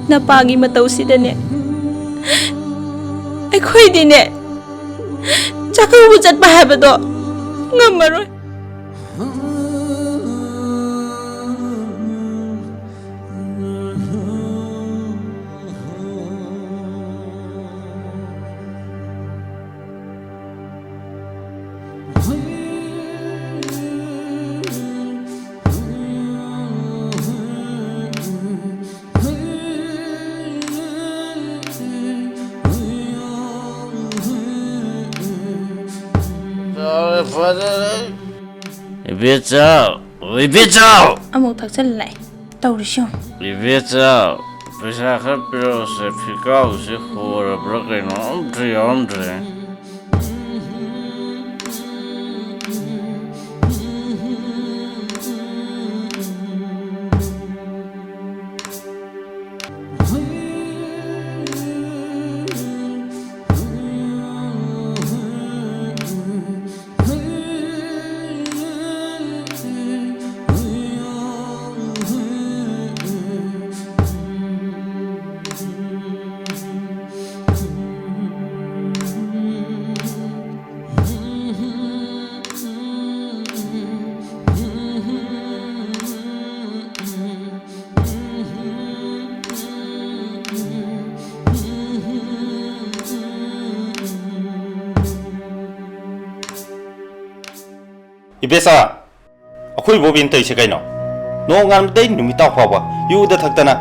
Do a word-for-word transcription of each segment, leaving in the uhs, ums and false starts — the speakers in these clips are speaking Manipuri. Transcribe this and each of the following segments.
ꯅꯄꯥꯒꯤ ꯃꯇꯧꯁꯤꯗꯅꯦ, ꯑꯩꯈꯣꯏꯗꯤꯅꯦ, ꯆꯥꯛꯀꯧꯕ ꯆꯠꯄ ꯍꯥꯏꯕꯗꯣ ꯉꯝꯃꯔꯣꯏ꯫ ꯐꯔꯦ, ꯐꯔꯦ꯫ ꯏꯕꯦꯆꯥ, ꯏꯕꯦꯆꯥ! ꯑꯃꯨꯛ ꯊꯛꯆꯜꯂ ꯂꯥꯛꯑꯦ꯫ ꯇꯧꯔꯤꯁꯤ ꯌꯦꯡꯉꯨ꯫ ꯏꯕꯦꯆꯥ, ꯄꯩꯁꯥ ꯈꯔ ꯄꯤꯔꯛꯑꯣꯁꯦ, ꯐꯤꯀꯥꯎꯁꯦ ꯍꯣꯔꯕ꯭ꯔꯥ ꯀꯩꯅꯣ ꯑꯝꯇ ꯌꯥꯎꯔꯝꯗ꯭ꯔꯦ꯫ ꯏꯕꯦꯆꯥ, ꯑꯩꯈꯣꯏ ꯕꯣꯕꯤꯅ ꯇꯧꯔꯤꯁꯦ ꯀꯩꯅꯣ? ꯅꯣꯡꯉꯥꯟꯕꯗꯩ ꯅꯨꯃꯤꯠ ꯇꯥ ꯐꯥꯎꯕ ꯌꯨꯗ ꯊꯛꯇꯅ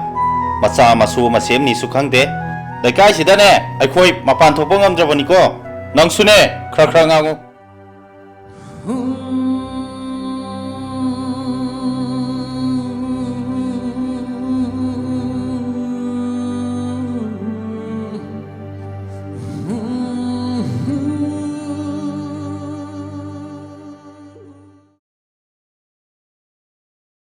ꯃꯆꯥ ꯃꯁꯨ ꯑꯃ ꯁꯦꯝꯅꯤꯁꯨ ꯈꯪꯗꯦ꯫ ꯂꯩꯀꯥꯏꯁꯤꯗꯅꯦ ꯑꯩꯈꯣꯏ ꯃꯄꯥꯟ ꯊꯣꯛꯄ ꯉꯝꯗ꯭ꯔꯕꯅꯤꯀꯣ꯫ ꯅꯪꯁꯨꯅꯦ ꯈꯔ ꯈꯔ ꯉꯥꯡꯉꯨ꯫